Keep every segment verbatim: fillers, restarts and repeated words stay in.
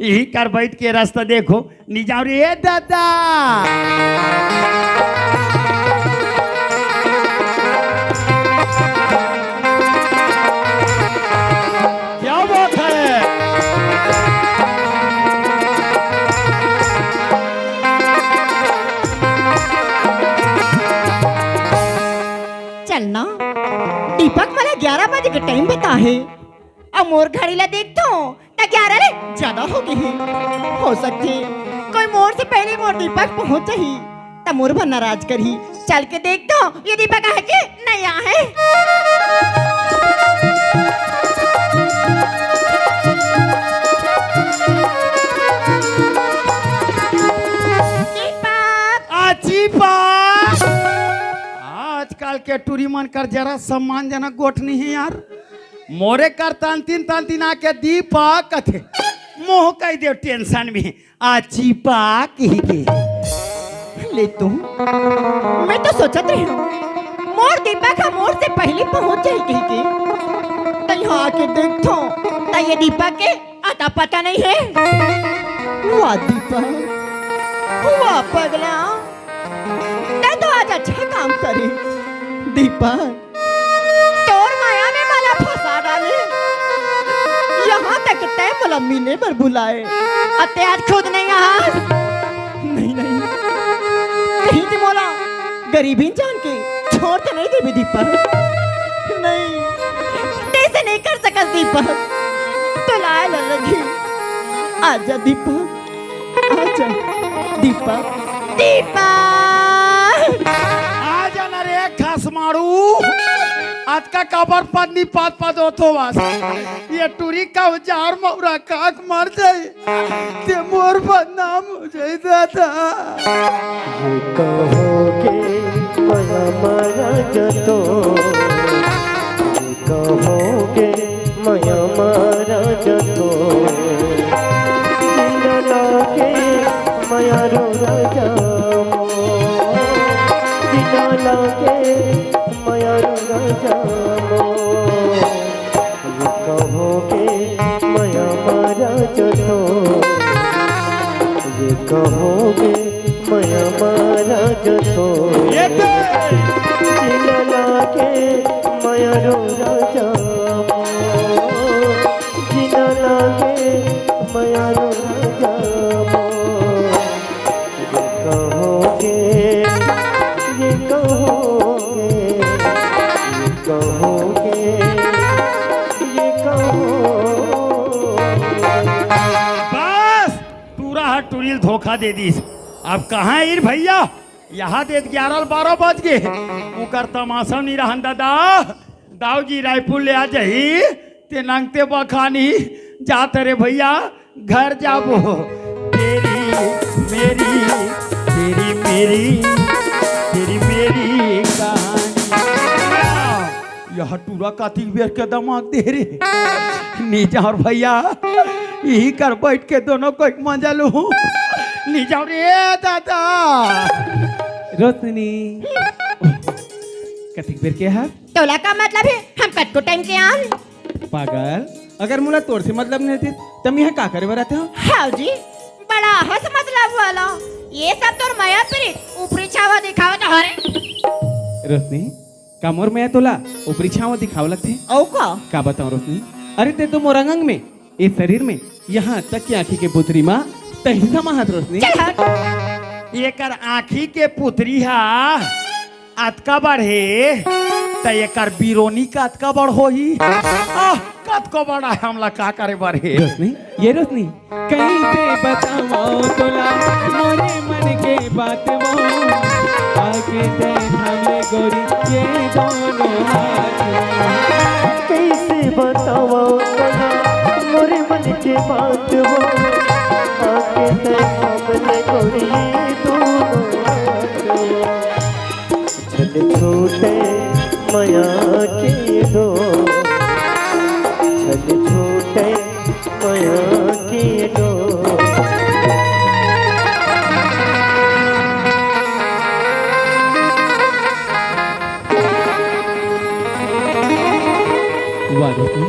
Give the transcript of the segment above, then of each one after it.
इही कर बइठ के रस्ता देखो, नी जाव रे दादा। क्या बात है? चल ना, दीपक वाला ग्यारह बजे के टाइम बता हे। अब मोर घड़ी ला देखथों, त ग्यारह ले ज्यादा हो गे हे। हो सकथे, कोई मोर से पहले मोर दीपक पहुंच जाही, त मोर बर नाराज करही। चल के देखथों, ये दीपक आहे कि नहीं आहे। दीपक। आ, दीपक। आजकल के टूरी मन कर जरा सम्मानजनक गोठ नहीं हे यार। मोरे कर तन तिन तन तिन आके दीपक कथे। मोह कहि देव tension में। आ चिपा कहि के। ले तो, मैं तो सोचत रहेंव, मोर दीपक ह मोर से पहली पहुंच जाही कहि के। त इहां आके देखथों, त ये दीपक के अता पता नहीं हे। वाह दीपक, वाह पगला, तैं तो आज अच्छा काम करे। दीपक, तोर माया में मोला फंसा डारे। इहां तक तैं मोला मिले बर बुलाए, अउ तैं आज खुद नहीं आहस। नहीं, नहीं, कहीं तैं मोला गरीबी जान के छोड़ तो नहीं देबे दीपक। नहीं, तैं अइसे नहीं कर सकस दीपक। तोला आए ला लगही। आजा दीपक। आजा, दीपक। दीपक! आजा ना रे खसमाड़ू। अतका काबर पदनी पद पद होथो बस। ये टूरी का उजार मौरा काक मर जाई। तैं मोर बदनाम हो जाई दादा। ये कहो के मया मारा जतो। कहो के मया मारा जतो, जिना लागे मया रो राजा मो, जिना लागे मया रो राजा मो। ये कहो के मया मारा जतो, ये कहो के मया मारा जतो। ये दे। जिना लागे मया रो राजा मो, जिना लागे मया रो राजा मो। ये कहो के, ये कहो के, ये कहो के, ये कहो। बस, टूरा ह टूरी ल धोखा दे दिस। अब कहां हे रे भइया? इहां दे ग्यारह बारह बज गे। ओकर तमाशा नइ रहन दादा। दाऊ जी रायपुर ले आ जाही, तैं नंगते बखानी जात रे भइया, घर जाबो। तेरी मेरी, तेरी मेरी, तेरी मेरी कहानी। यह टूरा कतिक बेर के दमाक दे रे। नी जांव रे भइया, इही कर बइठ के दोनों कोई मजा लूं। नी जांव रे दादा। रोशनी, कतिक बेर के हा? तोला का मतलब हे, हम कतको टाइम के आन? पागल, अगर मोला तोर से मतलब नहीं रहतिस, त मैं इहां का करे बर आतेंव? हाव जी, बड़ा हस मतलब वाला। ये सब तोर मया प्रीत, ऊपरी छावा दिखावत हरे। रोशनी, का मोर मया तोला ऊपरी छावा दिखाव लगथे? अउ का? का बतांव रोशनी, अरे तैं तो मोर अंग अंग में, ए शरीर में, इहां तक के आंखी के पुतरी मा तहीं समाहत रोशनी। चल हट। एकर आंखी के पुतरी हा अतका बड़ हे, त एकर बिरोनी कतका बड़ होही? आह, कतको बड़ा हे, हमला का करे बर हे? रोशनी, ये रोशनी, कइसे बतावंव तोला मोरे मन के बात वो, आके तैं थाम ले गोरी ये दोनों हाथ। कइसे बतावंव तोला मोरे मन के बात वो, आके तैं थाम ले गोरी ये दोनों हाथ। छन छूटे मया के डोर, छन छूटे मया के डोर। वाह रोशनी,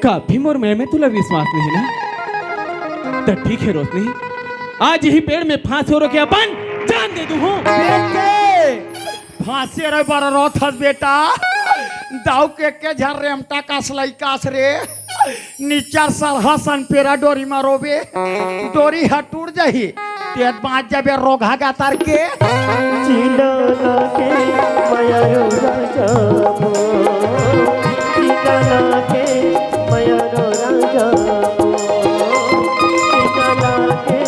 कभी मोर मया में तोला विश्वास नहीं ना? त ठीक हे रोशनी, आज इही पेड़ में फांसी ओढ़ के अपन जान दे दूहूं। बेटे, फांसी रे बर रोथस बेटा, दाऊ के के झर रेमटा कास लइकास रे, निचर सरहा सन पेरा डोरी म रोबे, डोरी ह टूट जाही, तेत बांच जाबे रोगहा गातर के। चिना लागे मयारो राजा मो, चिना लागे मयारो राजा मो, चिना लागे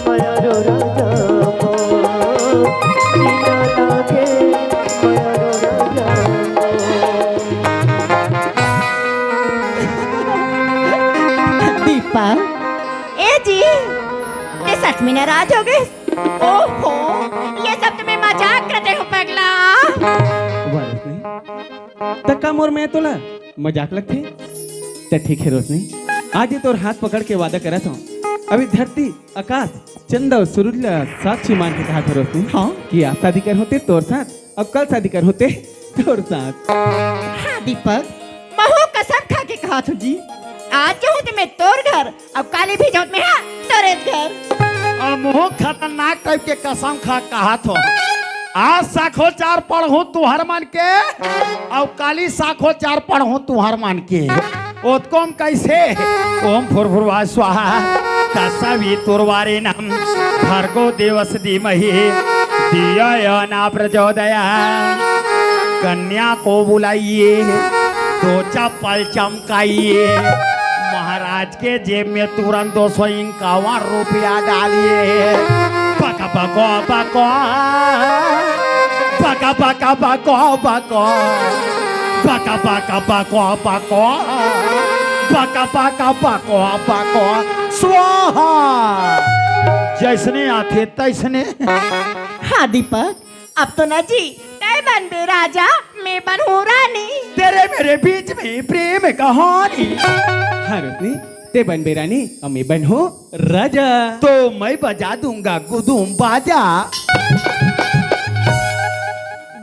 मयारो राजा मो, चिना लागे मयारो राजा मो। दीपक, ए जी, ते सच में नाराज हो गए? ओहो, ये सब तो मैं मजाक कर रहे हूँ पगला। वाह रोशनी, त का मोर मया तोला मजाक लगथे? त ठीक हे रोशनी, आज ये तोर हाथ पकड़ के वादा करत हूँ, अभी धरती, आकाश, चंदा अउ सूरज ला साक्षी मान के कहा था रोशनी हाँ? कि आज शादी कर होते तोर साथ, अब कल शादी कर होते तोर साथ। हाँ दीपक, महू कसम खा के कहा थू जी, आज के होते मैं तोर घर, अब काली भी जाऊं मैं हाँ तोरे घर। अब महू खतरनाक टाइप के कसम खा कहा थो। आज साखो चार पढ़हूं तुहर मन के, अब काली साखो चार पढ़हूं तुहर मन के। ओतकोम कैसे? ओम भूर्भुवः स्वाहा तत्सवितुर्वरेण्यं भर्गो देवस्य धीमहि धियो यो न प्रचोदयात्। कन्या को बुलाइए, दो चप्पल चमकाइए, महाराज के जेब में तुरंत दो सौ इक्यावन रुपया डालिए। बक बक बक, बक बक बक बक, बक बक बक बक, बक बक बक स्वाहा। जैसने आथे तैसने। हाँ दीपक, अब तो ना जी, तै बनबे राजा, मैं बनहूँ रानी। तेरे मेरे बीच में प्रेम कहानी। हाँ रोशनी, ते बनबे रानी अउ मैं बनहूँ राजा। तो मैं बजा दूंगा गुदुम बाजा।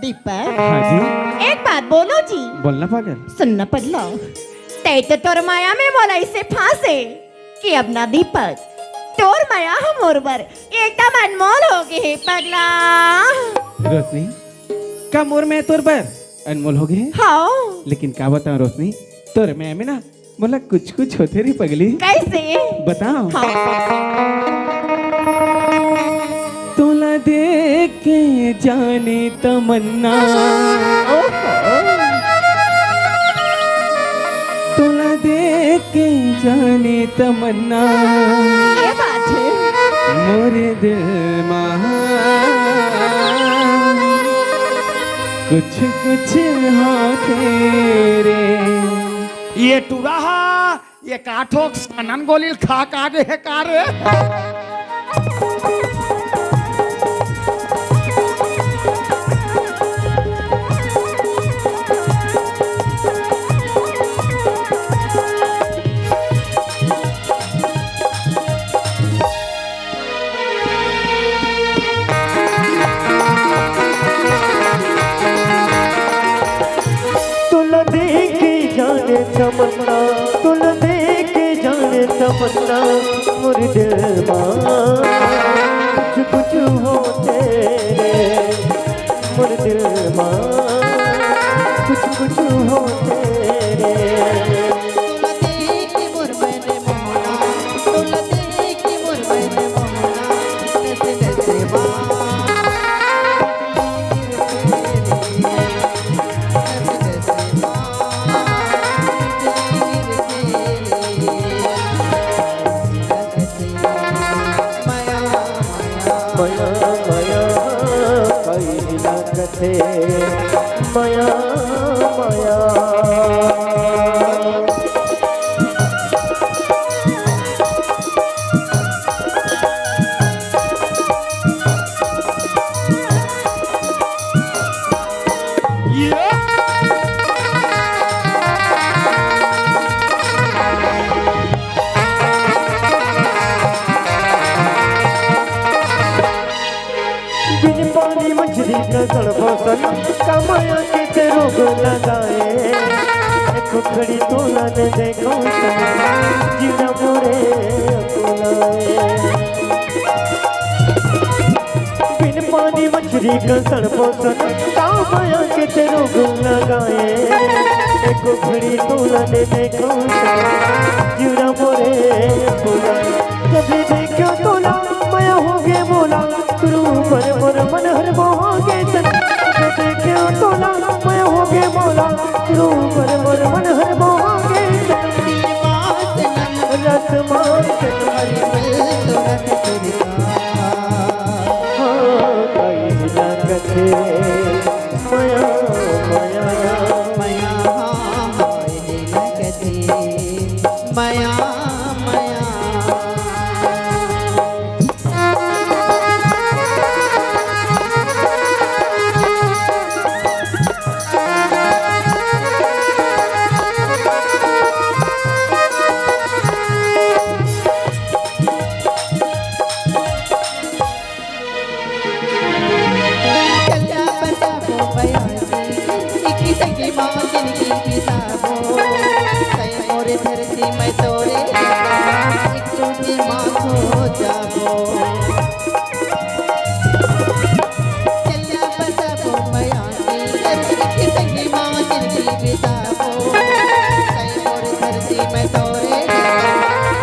दीपक, हाँ जी। एक बात बोलो जी। बोलना पागल। सुनना पगला, तै तो तोर माया में मोला इसे फांसे कि अब ना दीपक, तोर माया ह मोर बर एकदम अनमोल हो गे हे पगला। रोशनी, का मोर माया तोर बर अनमोल हो गे हे? हाँ। लेकिन का बताऊं रोशनी, तोर माया में ना मोला कुछ कुछ होथे रे पगली। कैसे? बताओ। हाँ। तोला देख के जाने तमन्ना, ओहो। तोला देख के जाने तमन्ना, ये बात है। मोर दिल मा कुछ कुछ होथे रे। ये टुरा हा, ये का ठोक सनन गोली ल खा का गे हे का रे? तोला देख के जाने तमन्ना, तोला देख के जाने तमन्ना, मोर दिल मा कुछ कुछ होथे रे, मोर दिल मा कुछ कुछ होथे रे। मया मया कई लगथे, मया मया। बिन पानी मछली का तड़फो सन, कमाया के ते रोग लगाए। खुखड़ी तोला ने देखो सन, जीना मोरे अकुल टीका सड़पो सन, ताव मया के ते रोग लगाए। एको घड़ी तोला ने देखो सन, जीरा मोरे फुलाए। जब देखो तोला, मया होगे मोला, तुरू पर मोर मन हर मोहागे सन। जब देखो तोला, मया होगे मोला, तुरू पर मोर मन हर मोहागे सन। रस मांस हरी मिल तुरंत तुरता। हाँ, कहीं ना कथे मया, मया। मया, हाँ, हाँ, ये ना कथे मया, मया। चल जा बचाबो बयासी, इक्कीस की माँ जिनकी पिसाबो। सै मोरे धरती में तोरे, एक दूजे माँ खो जाबो। चल जा बचाबो बयासी, इक्कीस की माँ जिनकी पिसाबो। सै मोरे धरती में तोरे,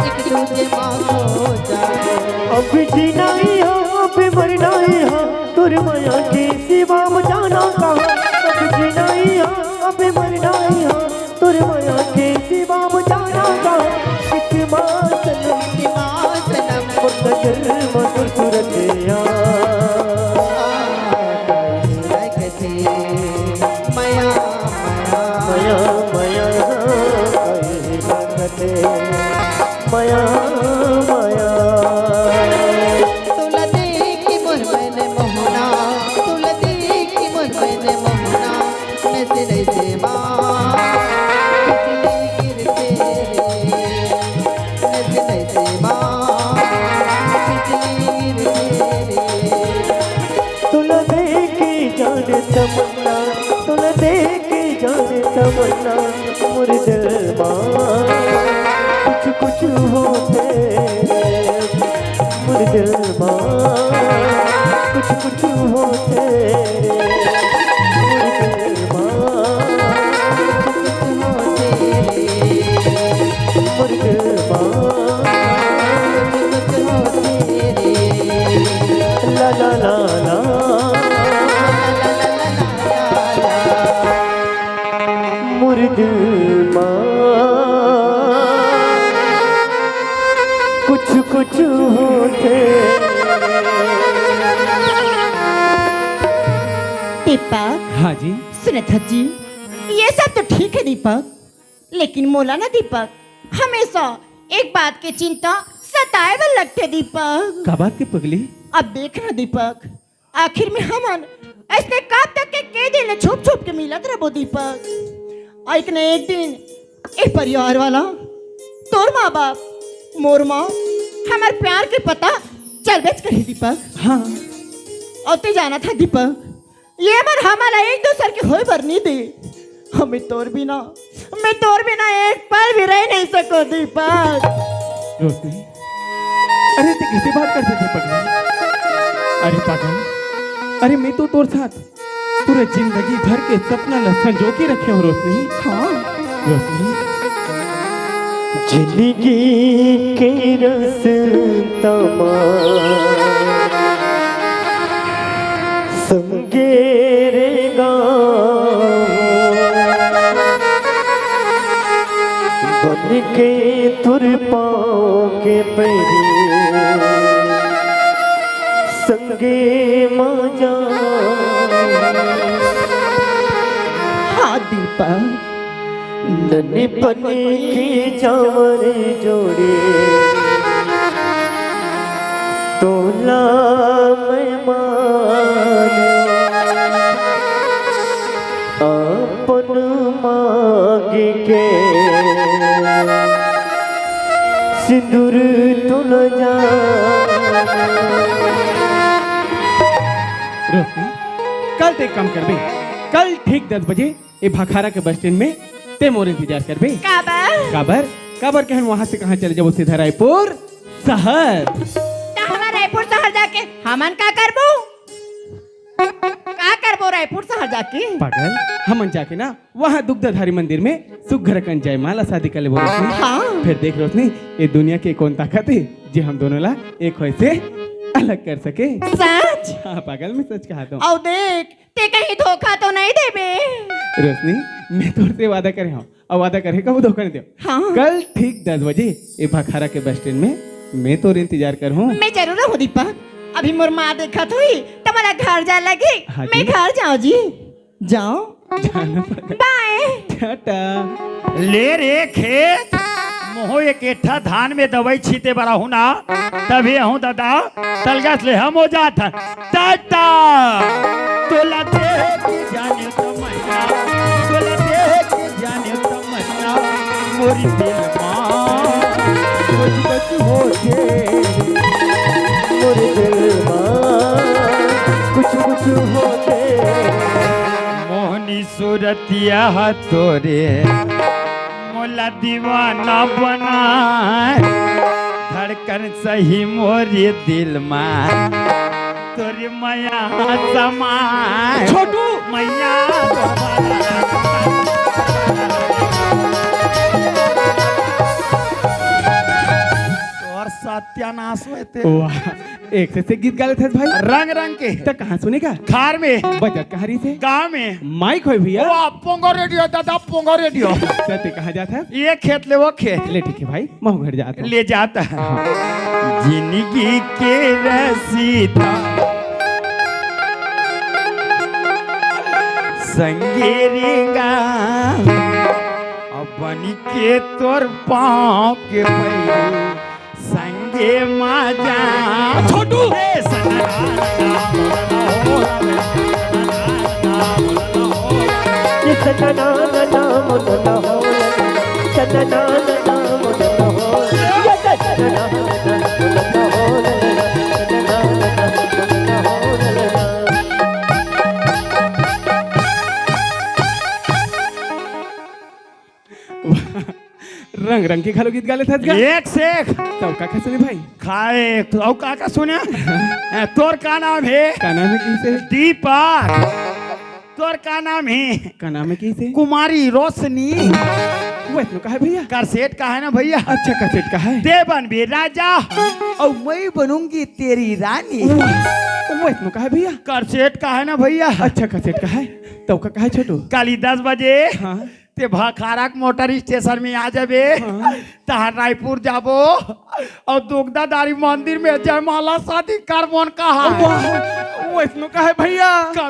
एक दूजे माँ खो जाबो। अब जीना ही हो, अब मरना ही हो, तोर मया के सिवा अब जाना कहाँ। अब जीना ही हो, अब मरना ही हो, तोर मया के सिवा अब जाना कहाँ। कितमा सनम, कितमा सनम, मोर नजर में तोर सूरत यार। मया, मया, मया, मया, कहीं ना कथे मया, मया। तोला देख के मोर मन मोहना, तोला देख के मोर मन मोहना, नैसे नैसे माँ बिजली गिरथे रे, नैसे नैसे माँ बिजली गिरथे रे। तोला देख के जान तमन्ना, तोला देख के जान तमन्ना, मोर दिल मा कुछ कुछ होथे, मोर दिल मा कुछ कुछ होथे, मोर दिल मा कुछ कुछ होथे, मोर दिल मा कुछ कुछ होथे। ला ला ला ला। मोर दिल मा कुछ कुछ होथे। दीपक। हाँ जी। सुनत हस जी, ये सब तो ठीक है दीपक, लेकिन मोला ना दीपक, हमेशा एक बात के चिंता सताए बर लगथे दीपक। का बात के पगली? अब देख ना दीपक, आखिर में हमन अइसने कब तक के, के दिन ले छुप छुप के मिलत रबो दीपक? अउ एक न एक दिन ए परिवार वाला, तोर माँ बाप, मोर माँ, हमर प्यार के पता चलबेच करही दीपक। हाँ। अउ ते जानत हस दीपक, ये मन हमन ला एक दूसर के होय बर नइ दे। हमें तोर बिना, मैं तोर बिना एक पल भी रह नहीं सको दीपक। रोशनी, अरे ते कैसे बात करत हस पगली? अरे पागल, अरे मैं तो तोर साथ पूरा जिंदगी भर के सपना ला संजो के रखे हूँ रोशनी। हाँ। रोशनी। जिंदगी के रस्ता मा संगे रेंगहूँ, बन के तोर पाँव के पैरी संगे मा जाहूँ। हाँ दीपक। ननपन के जावर जोड़ी तोला मैं मानूं, अपन मांग के सिंदूर तोला जान। रोशनी, कल ते एक काम करबे, कल ठीक दस बजे ए भाखारा के बस स्टैंड में ते मोर इंतजार करबे। काबर? काबर? काबर कहन वहां से कहाँ चले जाबो सीधा रायपुर शहर। त हमर रायपुर शहर जाके हमन का करबो? का करबो रायपुर शहर जाके? पागल, हमन जाके ना वहाँ दुग्धाधारी मंदिर में सुघर कन जयमाला शादी कर लेबो रोशनी। हाँ। फिर देख रोशनी, ये दुनिया के कौन ताकत है जे हम दोनों ला एक होए से अलग कर सके। सच? हाँ पागल, मैं सच कहा तो। अउ देख, ते कहीं धोखा तो नहीं देबे? रोशनी, मैं तोर से वादा करे हूँ, अउ वादा करे कबू धोखा नहीं देव। हाँ। कल ठीक दस बजे ये भखारा के बस स्टैंड में मैं तोर इंतजार कर हूँ। मैं जरूर हूँ दीपक। अभी मोर माँ देखत हुई तो मोला घर जाए लगी। हाँ मैं जी। घर जाओ जी। जाओ। जाना पड़ेगा। बाय। टाटा। ले रे खेत, मोहो एक एठा धान में दवाई छीते बर आहूँ ना, तभी आहूँ दादा, तलगस ले हम हो जात हन। टाटा। तोला देख के जाने तमन्ना, तोला देख के जाने तमन्ना, मोरी दिल मा कुछ कुछ होथे, मोरी दिल मा कुछ कुछ होथे। मोहनी सूरतिया ह तोरे मोला दीवाना बनाए, धड़कन सही मोरे दिल मा तोरे मया समाए। छोटू! मैया तोर सत्यानाश होए ते। वाह, एक से, से गीत गा लेथस भाई। रंग रंग के। त कहाँ सुनेगा? खार में। बजत कहाँ रहिसे? गाँव में। माइक होय भैया। वाह, पोंगो रेडियो दादा, पोंगो रेडियो। त ते कहाँ जात हस? ये खेत ले वो खेत। ले ठीक है भाई, महूँ घर जात हूँ। ले जात है। हाँ। जिंदगी के रसीदा संगे रेंगा, अब बन के तोर पाँव के पैरी संगे मजा। छोटू। ए सनना ये सनना ना ना मुन ना हो, सनना ना ना मुन ना हो, ये सनना ना ना मुन ना हो, सनना ना ना मुन ना हो। रंग रंग के घलो गीत गा लेथस गा। एक से एक। तब का का सुने भाई? खाए, अउ का का सुने? ए, तोर का नाम हे? का नाम हे कइसे? दीपक। तोर का नाम हे? का नाम हे कइसे? कुमारी रोशनी। वैसनो का हे भैया? करसेट का हे ना भैया? अच्छा, करसेट का हे? ते बनबे राजा, अउ मैं बनूंगी तेरी रानी। वैसनो का हे भैया? करसेट का हे ना भैया? अच्छा, करसेट का हे? तब का का हे छोटू? काली दस बजे हाँ। ते भखारा के मोटर स्टेशन में आ जाबे, हाँ। तहां रायपुर जाबो अउ दुग्धाधारी मंदिर में जयमाला शादी करबोन कहा। वाह, वैसनो का हे भैया? कर